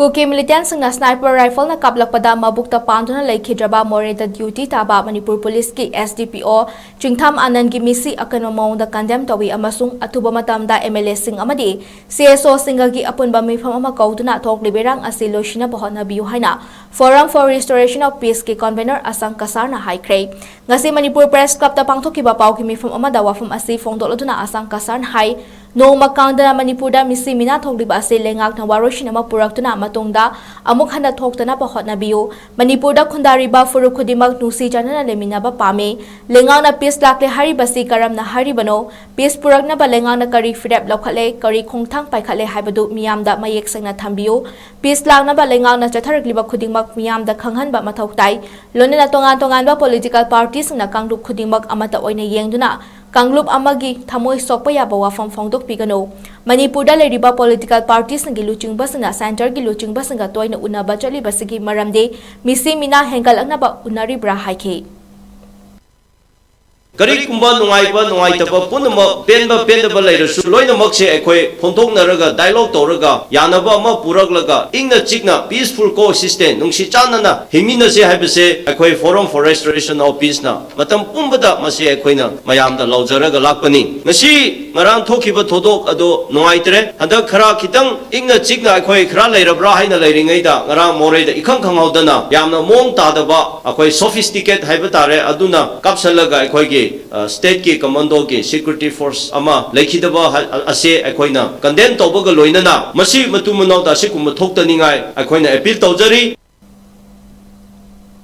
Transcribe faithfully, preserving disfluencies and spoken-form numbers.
ꯀꯨꯀꯤ ꯃꯤꯂꯤꯇꯦꯟꯁꯤꯡꯅ ꯁ꯭ꯅꯥꯏꯄꯔ ꯔꯥꯏꯐꯜꯅ ꯀꯥꯞꯂꯛꯄꯗ ꯃꯕꯨꯛꯇ ꯄꯥꯟꯗꯨꯅ ꯂꯩꯈꯤꯗ꯭ꯔꯕ ꯃꯣꯔꯦꯗ ꯗ꯭ꯌꯨꯇꯤ ꯇꯥꯕ ꯃꯅꯤꯄꯨꯔ ꯄꯨꯂꯤꯁꯀꯤ ꯑꯦꯁ ꯗꯤ ꯄꯤ ꯑꯣ ꯆꯤꯡꯊꯥꯝ ꯑꯥꯅꯟꯒꯤ ꯃꯤꯁꯤ ꯑꯀꯟꯕ ꯃꯑꯣꯡꯗ ꯀꯟꯗꯦꯝ ꯇꯧꯏ ꯑꯃꯁꯨꯡ ꯑꯊꯨꯕ ꯃꯇꯝꯗ ꯑꯦꯝ ꯑꯦꯜ ꯑꯦꯁꯤꯡ ꯑꯃꯗꯤ ꯁꯤ ꯑꯦꯁ ꯑꯣꯁꯤꯡꯒꯤ ꯑꯄꯨꯟꯕ ꯃꯤꯐꯝ ꯑꯃ ꯀꯧꯗꯨꯅ ꯊꯣꯛꯂꯤꯕ ꯏꯔꯥꯡ ꯑꯁꯤ ꯂꯣꯏꯁꯤꯟꯅꯕ ꯍꯣꯠꯅꯕꯤꯌꯨ ꯍꯥꯏꯅ Forum for Restoration of Peaceꯀꯤ ꯀꯟꯚꯦꯅꯔ ꯑꯁꯪ ꯀꯁꯥꯔꯅ ꯍꯥꯏꯈ꯭ꯔꯦ꯫ ꯉꯁꯤ ꯃꯅꯤꯄꯨꯔ ꯄ꯭ꯔꯦꯁ ꯀ꯭ꯂꯕꯇ ꯄꯥꯡꯊꯣꯛꯈꯤꯕ ꯄꯥꯎꯒꯤ ꯃꯤꯐꯝ ꯑꯃꯗ ꯋꯥꯐꯝ ꯑꯁꯤ ꯐꯣꯡꯗꯣꯛꯂꯗꯨꯅ ꯑꯁꯪ ꯀꯁꯥꯔꯅ ꯍꯥꯏ, ꯅꯣꯡꯃ ꯀꯥꯡꯗꯅ ꯃꯅꯤꯄꯨꯔꯗ ꯃꯤꯁꯤ ꯃꯤꯅꯥ ꯊꯣꯛꯂꯤꯕ ꯑꯁꯤ ꯂꯩꯉꯥꯛꯅ ꯋꯥꯔꯣꯏꯁꯤꯟ ꯑꯃ ꯄꯨꯔꯛꯇꯨꯅ ꯃꯇꯨꯡꯗ ꯑꯃꯨꯛ ꯍꯟꯅ ꯊꯣꯛꯇꯅꯕ ꯍꯣꯠꯅꯕꯤꯌꯨ꯫ ꯃꯅꯤꯄꯨꯔꯗ ꯈꯨꯟꯗꯥꯔꯤꯕ ꯐꯨꯔꯨꯞ ꯈꯨꯗꯤꯡꯃꯛ ꯅꯨꯡꯁꯤ ꯆꯥꯟꯅꯅ ꯂꯩꯃꯤꯟꯅꯕ ꯄꯥꯝꯃꯤ꯫ ꯂꯩꯉꯥꯛꯅ ꯄꯤꯁ ꯂꯥꯛꯂꯦ ꯍꯥꯏꯔꯤꯕꯁꯤ ꯀꯔꯝꯅ ꯍꯥꯏꯔꯤꯕꯅꯣ? ꯄꯤꯁ ꯄꯨꯔꯛꯅꯕ ꯂꯩꯉꯥꯛꯅ ꯀꯔꯤ ꯐꯤꯔꯦꯞ ꯂꯧꯈꯠꯂꯦ, ꯀꯔꯤ ꯈꯣꯡꯊꯥꯡ ꯄꯥꯏꯈꯠꯂꯦ ꯍꯥꯏꯕꯗꯨ ꯃꯤꯌꯥꯝꯗ ꯃꯌꯦꯛ ꯁꯦꯡꯅ ꯊꯝꯕꯤꯌꯨ꯫ ꯄꯤꯁ ꯂꯥꯛꯅꯕ ꯂꯩꯉꯥꯛꯅ ꯆꯠꯊꯔꯛꯂꯤꯕ ꯈꯨꯗꯤꯡꯃꯛ ꯃꯤꯌꯥꯝꯗ ꯈꯪꯍꯟꯕ ꯃꯊꯧ ꯇꯥꯏ꯫ ꯂꯣꯏꯅꯅ ꯇꯣꯉꯥꯟ ꯇꯣꯉꯥꯟꯕ ꯄꯣꯂꯤꯇꯤꯀꯦꯜ ꯄꯥꯔꯇꯤꯁꯤꯡꯅ ꯀꯥꯡꯂꯨꯞ ꯈꯨꯗꯤꯡꯃꯛ ꯑꯃꯠꯇ ꯑꯣꯏꯅ ꯌꯦꯡꯗꯨꯅ ꯀꯥꯡꯂꯨꯞ ꯑꯃꯒꯤ ꯊꯃꯣꯏ ꯁꯣꯛꯄ ꯌꯥꯕ ꯋꯥꯐꯝ ꯐꯣꯡꯗꯣꯛꯄꯤꯒꯅꯨ꯫ ꯃꯅꯤꯄꯨꯔꯗ ꯂꯩꯔꯤꯕ ꯄꯣꯂꯤꯇꯤꯀꯦꯜ ꯄꯥꯔꯇꯤꯁꯤꯡꯒꯤ ꯂꯨꯆꯤꯡꯕꯁꯤꯡꯅ ꯁꯦꯟꯇꯔꯒꯤ ꯂꯨꯆꯤꯡꯕꯁꯤꯡꯒ ꯇꯣꯏꯅ ꯎꯅꯕ ꯆꯠꯂꯤꯕꯁꯤꯒꯤ ꯃꯔꯝꯗꯤ ꯃꯤꯁꯤ ꯃꯤꯅꯥ ꯍꯦꯟꯒꯠꯂꯛꯅꯕ ꯎꯅꯔꯤꯕ꯭ꯔꯥ ꯍꯥꯏꯈꯤ꯫ ꯀꯔꯤꯒꯨꯝꯕ ꯅꯨꯡꯉꯥꯏꯕ ꯅꯨꯡꯉꯥꯏꯇꯕ ꯄꯨꯝꯅꯃꯛ, ꯄꯦꯟꯕ ꯄꯦꯟꯗꯕ ꯂꯩꯔꯁꯨ, ꯂꯣꯏꯅꯃꯛꯁꯦ ꯑꯩꯈꯣꯏ ꯐꯣꯡꯗꯣꯛꯅꯔꯒ, ꯗꯥꯏꯂꯣꯒ ꯇꯧꯔꯒ, ꯌꯥꯅꯕ ꯑꯃ ꯄꯨꯔꯛꯂꯒ, ꯏꯪꯅ ꯆꯤꯛꯅ peaceful coexistence, ꯅꯨꯡꯁꯤ ꯆꯥꯟꯅꯅ ꯍꯤꯡꯃꯤꯟꯅꯁꯦ ꯍꯥꯏꯕꯁꯦ ꯑꯩꯈꯣꯏ Forum for Restoration of Peaceꯅ ꯃꯇꯝ ꯄꯨꯝꯕꯗ ꯃꯁꯤ ꯑꯩꯈꯣꯏꯅ ꯃꯌꯥꯝꯗ ꯂꯥꯎꯖꯔꯒ ꯂꯥꯛꯄꯅꯤ꯫ ꯉꯁꯤ ꯉꯔꯥꯡ ꯊꯣꯛꯈꯤꯕ ꯊꯧꯗꯣꯛ ꯑꯗꯨ ꯅꯨꯡꯉꯥꯏꯇ꯭ꯔꯦ꯫ ꯍꯟꯗꯛ ꯈꯔ ꯈꯤꯇꯪ ꯏꯪꯅ ꯆꯤꯛꯅ ꯑꯩꯈꯣꯏ ꯈꯔ ꯂꯩꯔꯕ꯭ꯔꯥ ꯍꯥꯏꯅ ꯂꯩꯔꯤꯉꯩꯗ, ꯉꯔꯥꯡ ꯃꯣꯔꯦꯗ ꯏꯈꯪ ꯈꯪꯍꯧꯗꯅ ꯌꯥꯝꯅ ꯃꯑꯣꯡ ꯇꯥꯗꯕ, ꯑꯩꯈꯣꯏ sophisticate ꯍꯥꯏꯕ ꯇꯥꯔꯦ, ꯑꯗꯨꯅ ꯀꯥꯞꯁꯜꯂꯒ ꯑꯩꯈꯣꯏꯒꯤ, ꯑ, stateꯀꯤ commandoꯒꯤ security force ꯑꯃ ꯂꯩꯈꯤꯗꯕ ꯍꯥꯏ-, ꯑꯁꯦ ꯑꯩꯈꯣꯏꯅ condemn ꯇꯧꯕꯒ ꯂꯣꯏꯅꯅ, ꯃꯁꯤ ꯃꯇꯨꯡ ꯃꯅꯥꯎꯗ ꯑꯁꯤꯒꯨꯝꯕ ꯊꯣꯛꯇꯅꯤꯡꯉꯥꯏ ꯑꯩꯈꯣꯏꯅ appeal ꯇꯧꯖꯔꯤ꯫